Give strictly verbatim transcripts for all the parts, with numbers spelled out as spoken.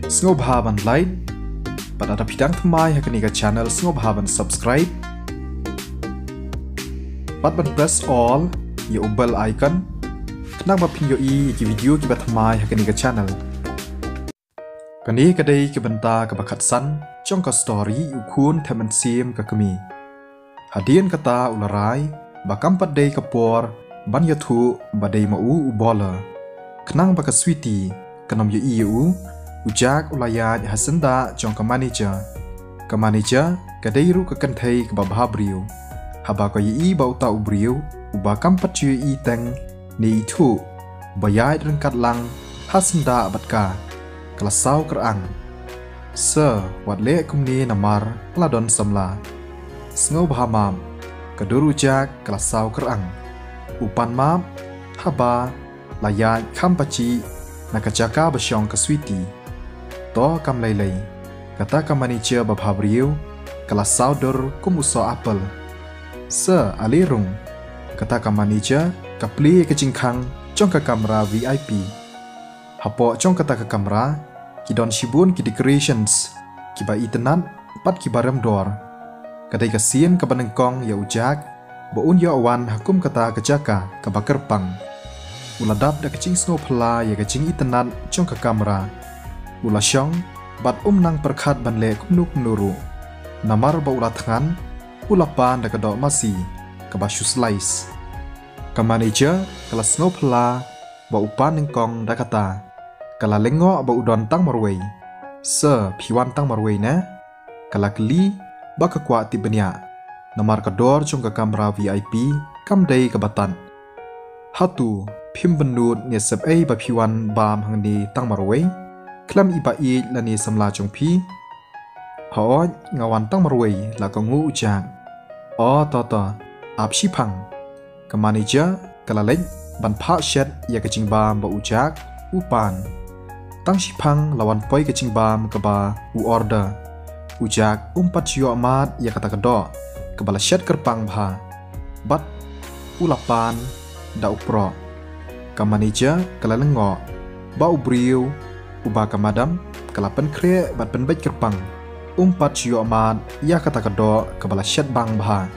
Sngewbha ban like, bad lada phi dang thymmai ha kane ka channel sngewbha ban subscribe, bad ban press all ïa u bell icon, khnang ba phin ïohi ïa ki video kiba thymmai ha kane ka channel. Kane ka dei ka bynta kaba khatsan jong ka story U Khun Thep Mynsiem ka Kmie. Hadien kata u la rai ba kam pat dei ka por ban ïathuh ba dei ma u u bowler. Khnang ba ka Sweety kan ym ïohi ïa u, u Jack u la ïaid ha syndah jong ka manager. Ka manager ka dei ruh ka kynthei kaba bha briew. Haba ka ïohi ba uta u briew uba kam pat ju ïohi teng ne ithuh ba ïaid ryngkat lang ha syndah bad ka, ka la saw kyrang. Sir, wat leh kumne namar la don samla. Sngewbha map, ka dur u Jack ka la saw kyrang. U pan map haba la ïaid kham pachih na ka jaka ba shong ka Sweety. To kam lei lei, kata ka manager ba bha briew ka la saw dur kum u soh apple. Sir, ale rung, kata ka manager ka plie ka jingkhang jong ka kamra V I P. Hapoh jong kata ka kamra ki don shibun ki decorations kiba itynnad bad kiba rem dor. Ka dei ka sien kaba nyngkong ïa u Jack ba un ïoh wan ha kum kata ka jaka kaba kyrpang. U la dap da ka jingsngewphylla ïa ka jingitynnad jong ka kamra. U la shong bad um nang pyrkhat ban leh kumno kumno ruh. Namar ba u la thngan, u la pan da ka doh masi kaba shu slice. Ka manager ka la sngewphylla ba u pan nyngkong da kata. Ka la lyngngoh ba u don tang marwei. Sir, phi wan tang marwei ne? Ka la kylli ba ka kwah tip bniah. Namar ka dor jong ka kamra V I P kam dei kaba tad. Hato phim bynnud ne sep ei ba phi wan bam hangne tang marwei? Khlem i ba ïeit lane samla jong phi? Hooid, nga wan tang marwei, la kohnguh u Jack. O to to, ap shiphang. Ka manager ka la leit ban phah shet ïa ka jingbam ba u Jack u pan. Tang shiphang la wan poi ka jingbam kaba u order. U Jack um pat ju ïoh mad ïa kata ka doh kaba la shet kyrpang bha. Bad u la pan da u proh. Ka manager ka la lyngngoh ba u briew uba ka madam ka la pynkhreh bad pynbeit kyrpang um pat ju ïoh mad ïa kata ka doh kaba la shet bang bha.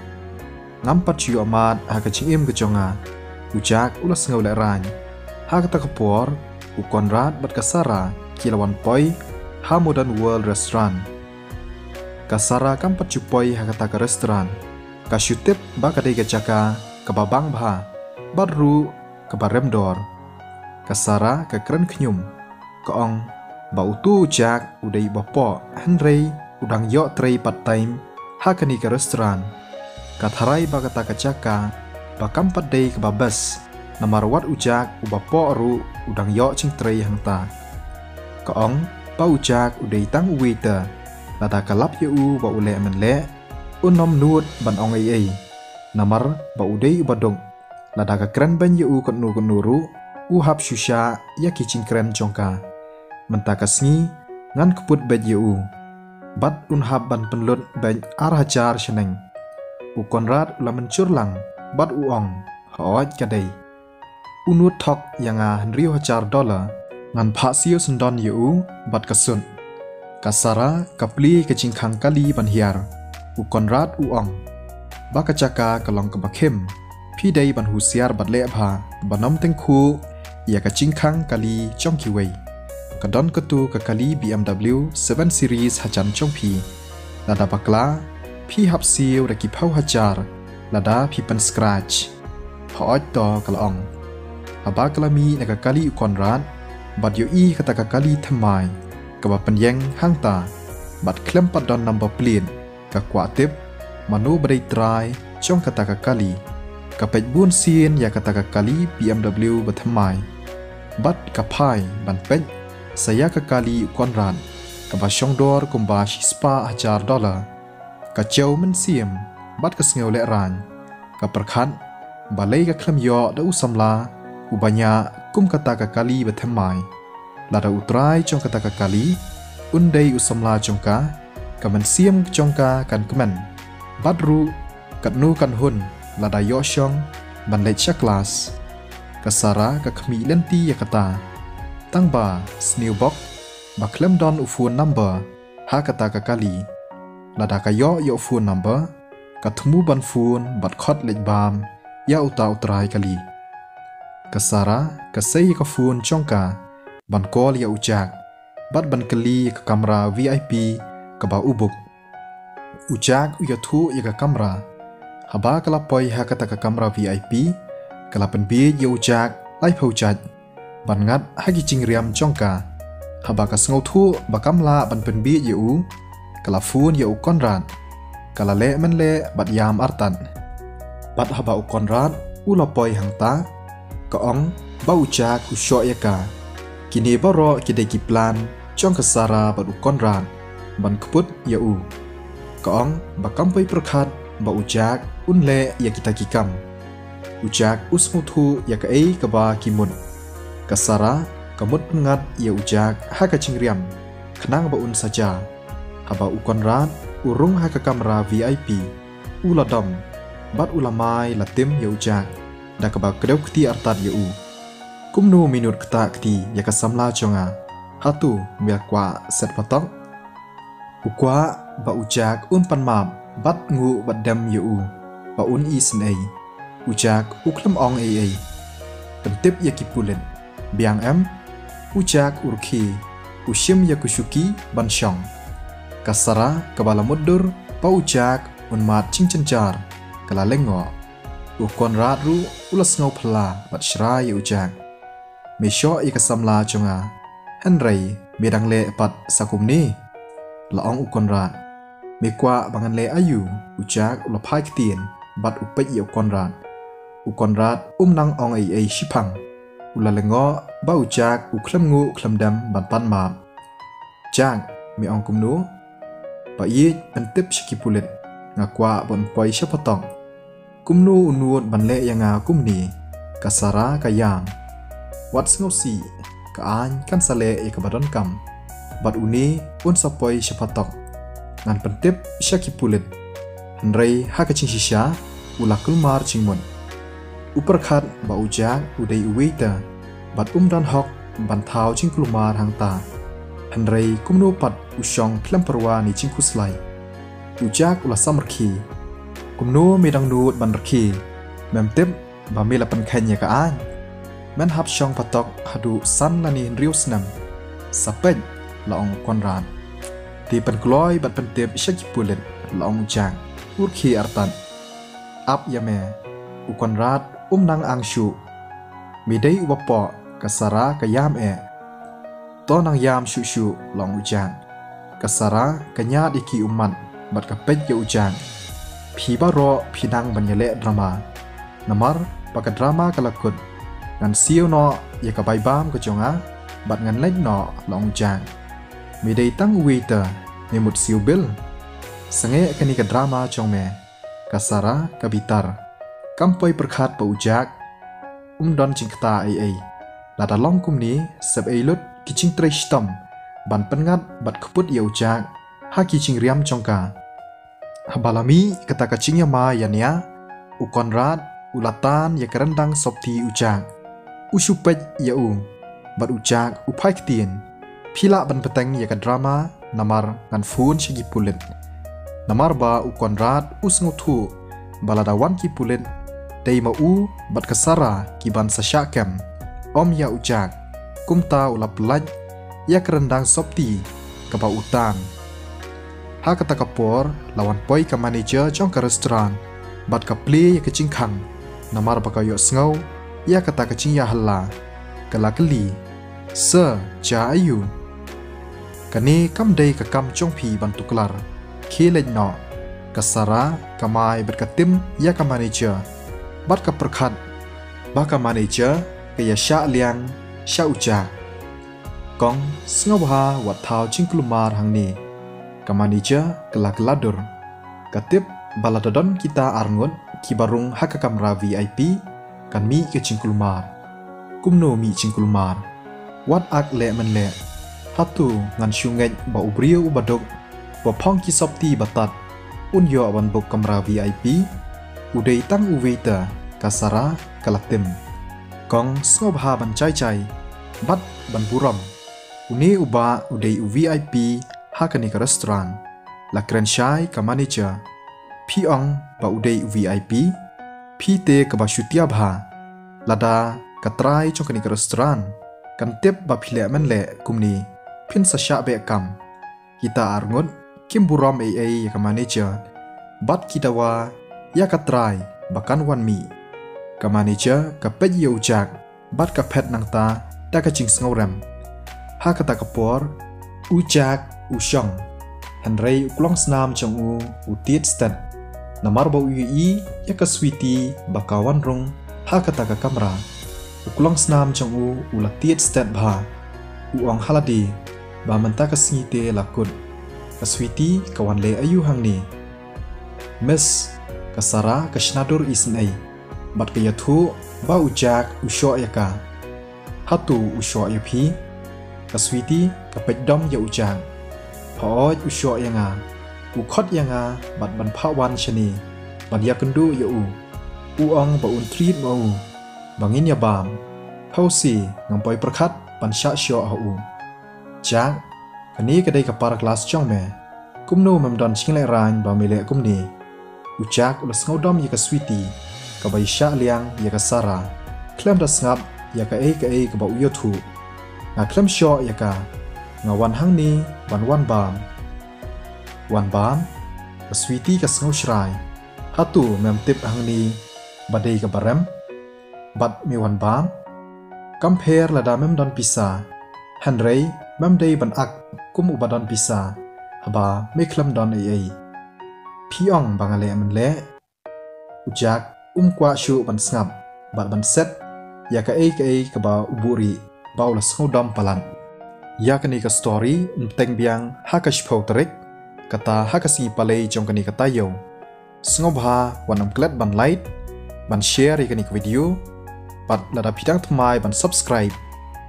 Ngam pat ju ïoh mad ha ka jingim ka jong nga, u Jack u la sngew lehraiñ. Ha kata ka por u Conrad bad ka Sarah ki la wan poi ha Modern World Restaurant. Ka Sarah kam pat ju poi ha kata ka restaurant. Ka shu tip ba ka dei ka jaka kaba bang bha bad ruh kaba rem dor. Ka Sarah ka kren khñium, ka ong ba uto u Jack u dei uba poh hynrei u dang ïoh trei part time ha kane ka restaurant. Ka tharai ba kata ka jaka ba kam pat dei kaba best, namar wat u Jack uba poh ruh u dang ïoh jingtrei hangta. Ka ong ba u Jack u dei tang u waiter, lada ka lap ïa u ba u leh mynleh, un ym nud ban ong ei ei, namar ba u dei uba duk. Lada ka kren beiñ ïa u katno katno ruh, u hap shu shah ïa ki jingkren jong ka. Mynta ka sngi ngan kput beit ïa u, bad un hap ban pynlut beit ar hajar shaneng. U Conrad u la mynjur lang bad u ong, hooid ka dei. U nud thok ïa nga hynriew hajar dollar, ngan phah siew syndon ïa u bad ka sut. Ka Sarah ka plie ka jingkhang kali ban hiar. U Conrad u ong ba ka jaka ka long kaba khim, phi dei ban husiar bad leh bha ban ym tyngkhuh ïa ka jingkhang kali jong kiwei. Ka don katu ka kali B M W seven series hajan jong phi. Lada bakla, phi hap siew da ki phew hajar lada phi pyn scratch. Hooid to, ka la ong. Haba ka la mih na ka kali u Conrad bad ïohi kata ka kali thymmai kaba pynïeng hangta bad khlem pat don number plate, ka kwah tip mano ba dei trai jong kata ka kali. Ka peit bun sien ïa kata ka kali B M W ba thymmai bad ka phai ban peit sa ïa ka kali u Conrad kaba shong dor kumba shispah hajar dollar. Ka jew mynsiem bad ka sngew lehraiñ. Ka pyrkhat balei ka khlem ïoh da u samla uba ñiah kum kata ka kali ba thymmai. Lada u trai jong kata ka kali un dei u samla jong ka, ka mynsiem jong ka kan kmen. Bad ruh katno kan hun lada ïoh shong ban leit sha klas. Ka Sarah ka khmih lynti ïa kata. Tang ba sniewbok ba khlem don u phone number ha kata ka kali. Lada ka ïoh ïa u phone number, ka thmu ban phone bad khot leit bam ïa uta u trai kali. Ka Sara ka sei ïa ka phone jong ka ban call ïa u Jack bad ban kylli ïa ka kamra V I P kaba u book. U Jack u ïathuh ïa ka kamra. Haba ka la poi ha kata ka kamra V I P, ka la pynbiej ïa u Jack laiphew jait ban ngat ha ki jingriam jong ka. Haba ka sngewthuh ba kam lah ban pynbiej ïa u, ka la phone ïa u Conrad. Ka la leh mynleh bad ïam artat. Bad haba u Conrad u la poi hangta, ka ong ba u Jack u shoh ïa ka. Kine baroh ki dei ki plan jong ka Sara bad u Conrad ban kput ïa u. Ka ong ba kam poi pyrkhat ba u Jack un leh ïa kita ki kam. U Jack u sngewthuh ïa kaei kaba ki mut. Ka Sara ka mut pynngat ïa u Jack ha ka jingriam khnang ba un sa jia. Haba u Conrad u rung ha ka kamra V I P, u la dom bad u la mai la tim ïa u Jack da kaba kdew kti artat ïa u. Kumno me nud ktah kti ïa ka samla jong nga? Hato me la kwah set patok? U kwah ba u Jack un pan map bad nguh bad dem ïa u ba un isynei. U Jack u khlem ong ei ei. Pyntip ïa ki pulit. Biang em? U Jack u rkhie, u shim ïa ka shuki ban shong. Ka Sara kaba la mutdur ba u Jack un mad jingjynjar, ka la lyngngoh. U Conrad ruh u la sngew phylla bad shrai ïa u Jack. Me shoh ïa ka samla jong nga, hynrei me dang leh pat sa kumne, la ong u Conrad. Me kwah ba ngan leh aïu? U Jack u la phai ktien bad u peit ïa u Conrad. U Conrad um nang ong ei ei shiphang. U la lyngngoh ba u Jack u khlem nguh khlem dem ban pan map. Jack, me ong kumno? Ba ïeit, pyntip sha ki pulit. Nga kwah ban poi sha patok. Kumno u nud ban leh ïa nga kumne? Ka Sara ka ïam. Wat sngewsih, ka aiñ kan sa leh ïa kaba donkam. Bad une un sa poi sha patok. Ngan pyntip sha ki pulit. Hynrei ha ka jingshisha u la kulmar jingmut. U pyrkhat ba u Jack u dei u waiter bad um don hok ban thaw jingkulmar hangta. Hynrei kumno pat u shong khlem pyrwa ne jingkhuslai. U Jack u la sam rkhie. Kumno me dang nud ban rkhie? Mem tip ba me la pynkheiñ ïa ka aiñ? Men hap shong patok haduh san lane hynriew snem. Sa peit, la ong u Conrad. Te pynkloi bad pyntip sha ki pulit, la ong u Jack. U rkhie artat. Ap ïa me. U Conrad um nang ang shuh. Me dei uba poh, ka Sara ka ïam eh. To nang ïam shuh shuh, la ong u Jack. Ka Sara ka ñiad ïa ki ummat bad ka peit ïa u Jack. Phi baroh phi nang ban ïaleh drama. Namar ba ka drama ka la kut. Ngan siew noh ïa ka bai bam ka jong nga bad ngan leit noh, la ong u Jack. Me dei tang u waiter, me mut siew bill. Sangeh kane ka drama jong me. Ka Sara ka bitar. Kam poi pyrkhat ba u Jack um don jingkta ei ei. Lada long kumne, sep ei lut ki jingtrei shitom ban pynngat bad kput ïa u Jack ha ki jingriam jong ka. Haba la mih kata ka jingïamai ïania, u Conrad u la tan ïa ka ryndang sopti u Jack. U shu peit ïa u bad u Jack u phai ktien. Phi lah ban bteng ïa ka drama, namar ngan phone sha ki pulit. Namar ba u Conrad u sngewthuh ba lada wan ki pulit, dei ma u bad ka Sara ki ban sa shah kem. Ym ïa u Jack. Kumta u la pyllait ïa ka ryndang sopti kaba u tan. Ha kata ka por la wan poi ka manager jong ka restaurant bad ka plie ïa ka jingkhang, namar ba ka ïohsngew ïa kata ka jingïahala. Ka la kylli, "Sir, jia aïu?" "Kane kam dei ka kam jong phi ban tuklar. Khie leit noh." Ka Sara ka mai bad ka tim ïa ka manager bad ka pyrkhat ba ka manager ka ïa shah liang sha u Jack. "Kong, sngewbha wat thaw jingkulmar hangne." Ka manager ka la kylla dur. Ka tip ba lada don kita arngut kiba rung ha ka kamra V I P, kan mih ka jingkulmar. Kumno mih jingkulmar? Wat ak leh men leh. Hato ngan shu ngeit ba u briew uba duk, uba phong ki sopti batat, un ïoh ban book kamra V I P? U dei tang u waiter, ka Sara ka la tim. "Kong, sngewbha ban jai jai bad ban burom." Une u bah u dei u V I P ha kane ka restaurant. La kren shai ka manager. Phi ong ba u dei u V I P? Phi te kaba shutia bha. Lada ka trai jong kane ka restaurant kan tip ba phi leh men leh kumne, phin sa shah beh kam. Kita arngut kim burom ei ei ïa ka manager bad ki dawa ïa ka trai ba kan wan mih. Ka manager ka peit ïa u Jack bad ka phet nangta da ka jingsngewrem. Ha kata ka por u Jack u shong, hynrei u klongsnam jong u u tied stet. Namar ba u ïohi ïa ka Sweety ba ka wan rung ha kata ka kamra. U klongsnam jong u u la tied stet bha. U ong ha lade ba mynta ka sngi te la kut. Ka Sweety ka wan leh aïu hangne? Miss, ka Sarah ka shna dur isynei bad ka ïathuh ba u Jack u shoh ïa ka. Hato u shoh ïa phi? Ka Sweety ka peit dom ïa u Jack. Hooid u shoh ïa nga. U khot ïa nga bad ban phah wan shane ban ïakynduh ïa u. U ong ba un treat ma u ba ngin ïa bam. Hooid, ngam poi pyrkhat ban shah shoh ha u. Jack, kane ka dei ka para klas jong me. Kumno mem don jinglehrain ba me leh kumne? U Jack u la sngewdom ïa ka Sweety kaba ïa shah liang ïa ka Sarah. Khlem da sngap ïa kaei kaei kaba u ïathuh. Nga khlem shoh ïa ka. Nga wan hangne ban wan bam. Wan bam? Ka Sweety ka sngewshrai. Hato mem tip hangne ba dei kaba rem? Bad me wan bam? Kam pher lada mem don pisa. Hynrei mem dei ban ak kum uba don pisa haba me khlem don ei ei. Phi ong ba nga leh men leh? U Jack um kwah shuh ban sngap bad ban set ïa kaei kaei kaba u buhrieh ba u la sngewdom palat. Ïa kane ka story yn bteng biang ha ka shiphew tarik, kata ha ka sngi Palei jong kane ka taïew. Sngewbha wat nym klet ban like, ban share ïa kane ka video bad lada phi dang thymmai ban subscribe.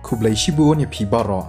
Khublei shibun ïa phi baroh.